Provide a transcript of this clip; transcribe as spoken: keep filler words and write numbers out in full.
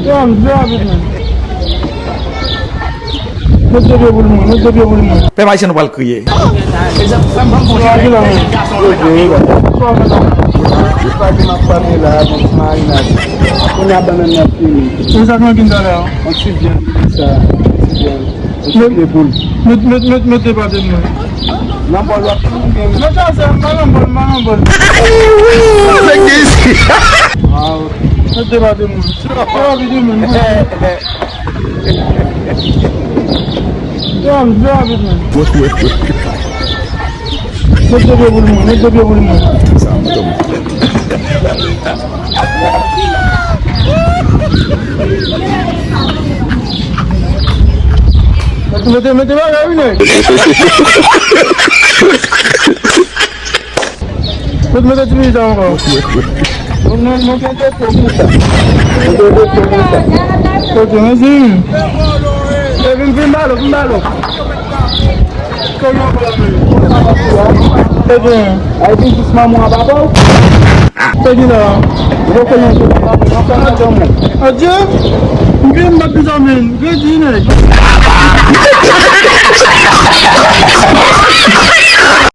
Yo, m di rapid, man. Met de pye pou l mwen, met de pye pou l mwen. Pèp ayisyen nou pral kriye. Yo, di la, man. Yo, di la. Sa ki m ap pale la, bon, ti marinad. Kounye a bannann nan fini. E sa k nan vin talè a? Yon ti vyann, sa. Yon ti vyann. Met, met, met, met, met, met de pate mwen. Nan bòl w ap pran, men. Nan sa, se pa nan bòl, pa nan bòl. Fèk de isi. Waw. Met de pate mwen. Se pa rapid, men. Yo, m di rapid, men. Met de pye pou l mwen, met de pye pou l mwen. Mete, mete, mete bagay, wi, nèg. Mete, mete ti pita ankò. Mwen, mwen, mwen gen defo pou sa. Mwen gen defo pou sa. Ok, mèsi. E vin, vin balo, vin balo. Ebyen. Ay, vin jis manman an papa w. Tèt li la. Yo konnen tout manman an fè madanm ou. Adye. M gen m bat bizanmen. Gredi nèg.